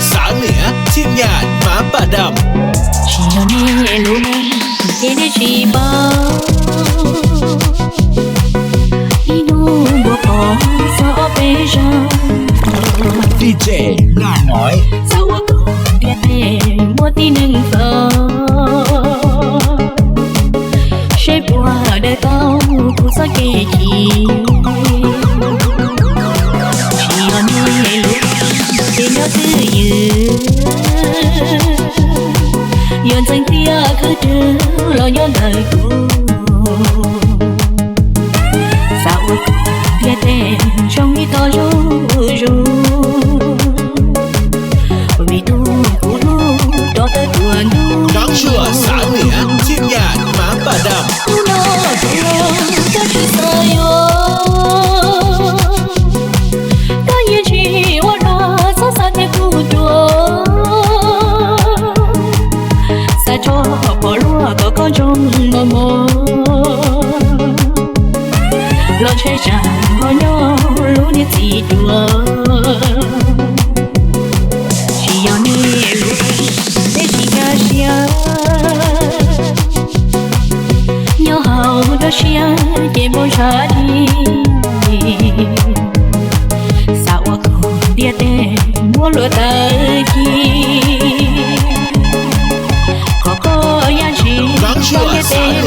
Xav niam thiab nyam mav paj dam. Tsis yog nej lub neej ces nej tsis paub. Ib hnub npua qos txog ob peb zaug. D J Nam Nói. Xav ua kom ntiaj teb muaj tib neeg hlub. Seb puas daws tau kuv txoj kev chim. Tsis yog nej lub neej ces nyob twj ywm. Yuav ntxeev tiaj khwb rwg los nyob ntawm kuv. Xav ua kom ntiaj teb zoo li toj zuj zus. Vim tus kuv hlub rov tawm tuaj ntuj. Dab Sua Xav Niam thiab Nyam Mav Paj Dam. Hnub no kuv los koj tsis xav yuav, koj yeej tsis ua luaj txhob xav tias kuv ruam. Xav tso pom luaj kom koj ntsoog mos mos, los ntshai tsam ho nyob lub niag txiv duav. Tsis yog nej lub, nej tsis nkag siab. Nyob hauv rau siab ces npau ntshav dib. Xav ua kom ntiaj teb muab luag tawm ci, kom koj yaj ntshis ntiaj teb.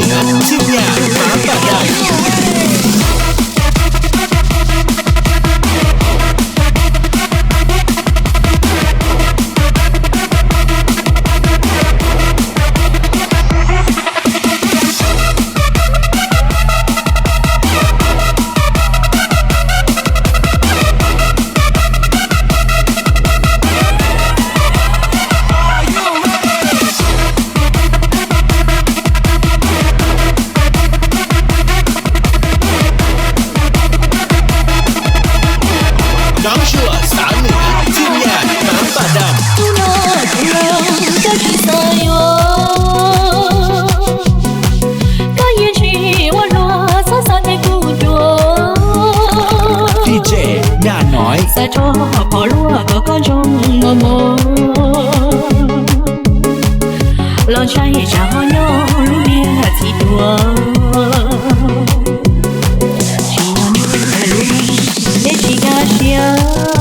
Dab Sua Xav Niam thiab Nyam Mav Paj Dam. Hnub no kuv los koj tsis xav yuav, koj yeej tsis ua luaj txhob xav tias kuv ruam. D J Nyam Nói. Xav tso pom luaj kom koj ntsoog mos mos, los ntshai tsam ho nyob lub niag txiv duav. Tsis yog nej lub, nej tsis nkag siab.